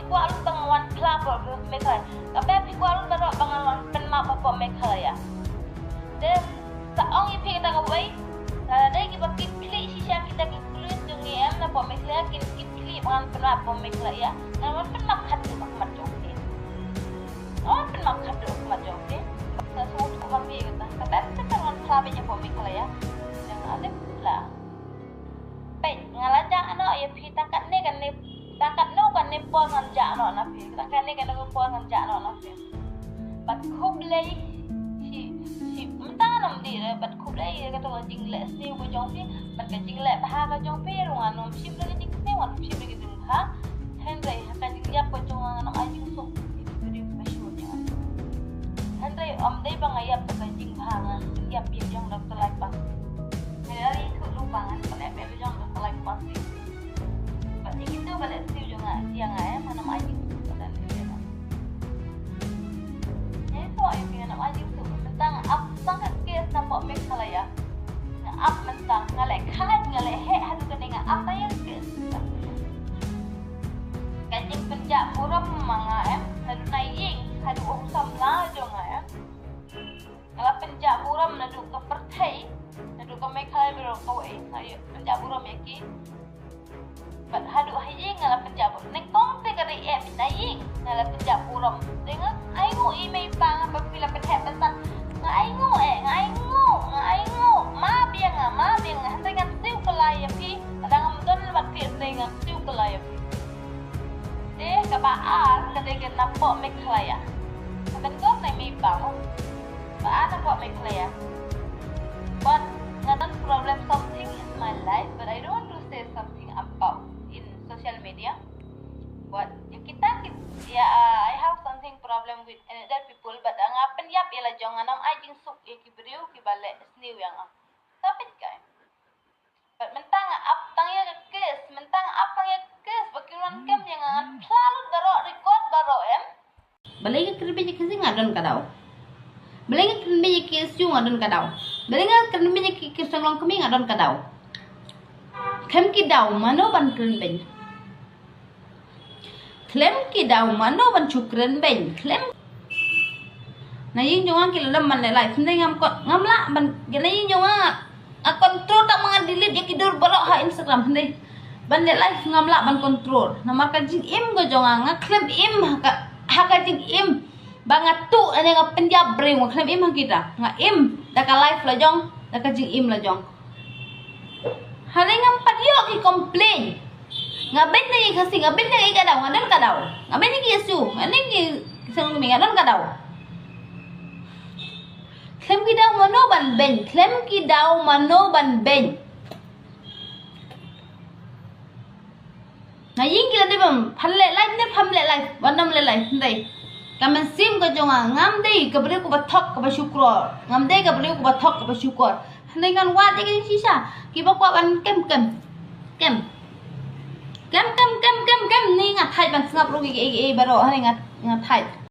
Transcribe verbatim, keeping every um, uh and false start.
Kwah lut ba ngan wan phla hapoh Meghalaya. Ka ba phi kwah lut baroh ba ngan wan pynmap hapoh Meghalaya. Te sa ong ïa phi kata kawei. Lada dei kiba kit khlieh shisha kita ki khlem jong ngi em na hapoh Meghalaya, kin kit khlieh ba ngan pynmap hapoh Meghalaya. Ngan wan pynmap khatduh ha khmat jong phi. Ngan wan pynmap khatduh ha khmat jong phi. Sa sngewthuh ha phi kata. Ka ba phi kata ngan phla beit hapoh Meghalaya. Jong nga dei phla. Peit, nga la jah noh ïa phi, tang katne kane, tang katno kane por ngan jah noh na phi, tang katne kane por ngan jah noh na phi. Bad khublei shi, shi, mynta ngam dei re, bad khublei ïa kato ka jingleh sniew ka jong phi, bad ka jingleh bha ka jong phi ruh, ngam shim re ka jingsniew, ngam shim re ka jingbha. Hynrei ha ka jingïap ka jong nga ngam ai jingsuk ïa ki briew kiba shu ïa nga. Hynrei ym dei ba nga ïap da ka jingbha, nga ïap ïa ka jong Doctor Lai Pass. Nga la ïathuh lypa ngan pynleh pynleh jong Doctor Lai Pass. Bad ïa kito ba leh sniew jong nga, ïa nga, eh, ngam ai jingsuk, ka dang leh leh. Ïa to ïa phi ngam ai jingsuk, mynta nga ap tang ka case na hapoh Meghalaya. Nga ap mynta, nga leh khait, nga leh heh haduh kane, nga ap tang ïa ka case. Ka jingpynjah burom ma nga, eh, haduh na ïing, haduh u samla jong nga, eh. Nga la pynjah burom naduh ka pyrthei, naduh ka Meghalaya baroh kawei, nga la pynjah burom ïa ki. Bad haduh ha ïing nga la pynjah burom. Nyngkong te ka dei eh na ïing nga la pynjah burom. Te nga ainguh i mei pa nga ba phi la pynheh pynsan. Nga ainguh eh, nga ainguh, nga ainguh. Ma biang nga, ma biang nga. Hynrei ngan siew kylla ïa phi. Lada ngam don bad phi hynrei ngan siew kylla ïa phi. Te kaba ar ka dei ka na hapoh Meghalaya. Ka dang don na mei pa mo. Ba ar na hapoh Meghalaya. But nga don problem something in my life, but I don't want to say something about in social media. But ïa kita ki, ïa, uh, I have something problem with another people, but nga pynïap ïa la jong, ngam ai jingsuk ïa ki briew kiba leh sniew ïa nga. Tapi kai. Bad mynta nga ap tang ïa ka case, mynta nga ap tang ïa ka case ba ki wan kem ïa nga, ngan phla lut baroh, record baroh em. Balei nga kren beiñ ïa ki Khasi nga don ka daw. Balei nga kren beiñ ïa ki S U nga don ka daw. Balei nga kren beiñ ïa ki, ki Khristan long kmie nga don ka daw. Khlem ki daw mano ban kren beiñ. Khlem ki daw mano ban shu kren beiñ, khlem. Na ïing jong nga ki la dam ban leh live, hynrei ngam kon, ngam lah ban, na ïing jong nga, nga control tang ma nga delete ïa ki dur baroh ha Instagram, hynrei ban leh live ngam lah ban control. Namar ka jingim ka jong nga, nga khlem im ha ka, ha ka jingim ba nga tuh, ane nga pynïap briew, nga khlem im ha kita. Nga im da ka live la jong, da ka jingim la jong. Hynrei ngam pat ïoh ki complain. Nga beiñ na ki Khasi, nga beiñ na ki ka daw, nga don ka daw. Nga beiñ na ki S U, nga don ki seng mi, nga don ka daw. Khlem ki daw mano ban beiñ, khlem ki daw mano ban beiñ. Na ïing ki la dei bam, phan leh live ne pham leh live, wan dam leh live, hynrei. Ka mynsiem ka jong nga, ngam dei ka briew kaba thok, kaba shukor. Ngam dei ka briew kaba thok, kaba shukor. Hynrei ngan wad ïa ki shisha, kiba kwah ban kem kem. Kem. Kem, kem, kem, kem, kem, ni nga thait ban sngap ruh ïa ki, ïa ki, ïa ki baroh, hynrei nga, nga thait.